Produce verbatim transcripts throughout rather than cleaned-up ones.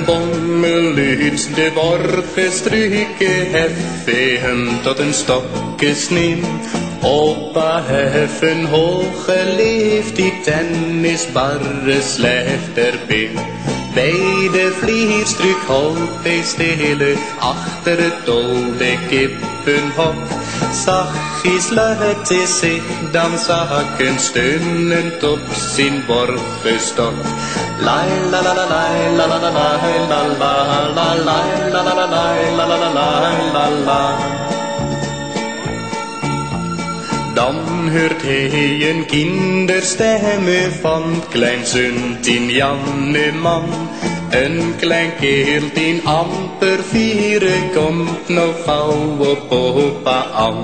Pommeluut de borgestruke hef hem tot een stok gesneden. Opa hef een hoge leeftied en is barre slechter been. Bij de vliegerstruuk holt hij stille, achter het tol de kippenhok. Zachtjes luidt hij zich dan zakken, steunend op zijn borgestok. Lai la la la lai la la la lai la la la la lai la la la lai la la la lai la la. Dan huurt hij een kinderstemme van kleinzoon Tien Janneman. Een klein keertien amper vieren komt nog gauw op opa aan.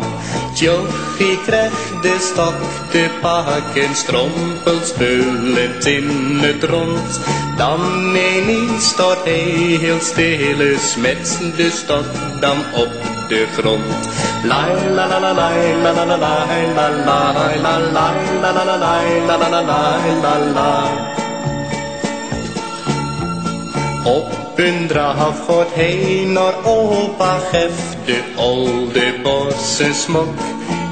Tjochie krijgt de stok te pakken, strompelt speulend in het rond. Dan ineens stort hij heel stille, smijt de stok dan op de grond. Lai la la la lai la la la lai la la lai la la lai la la la lai la la la lai la la. Op een draf gaat hij naar opa, geft de olde bos een smok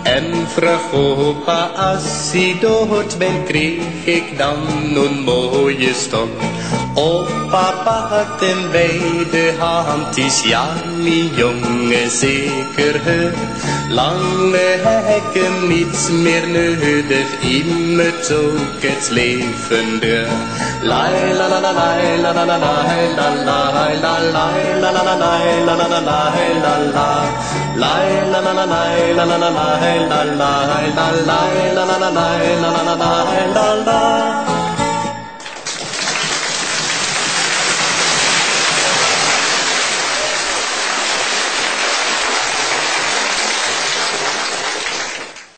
en vraagt opa: als hij dood ben, krijg ik dan een mooie stok? Opa pakt hem bij de hand, is: ja, mijn jongen, zeker, hè. Lang heb ik hem niet meer nodig, immers ook het leven deur. Lai la la la lai la la la lai la la lai la la lai la la la lai la la la lai la la la lai la la la lai la la la lai la la la lai la la la lai la la la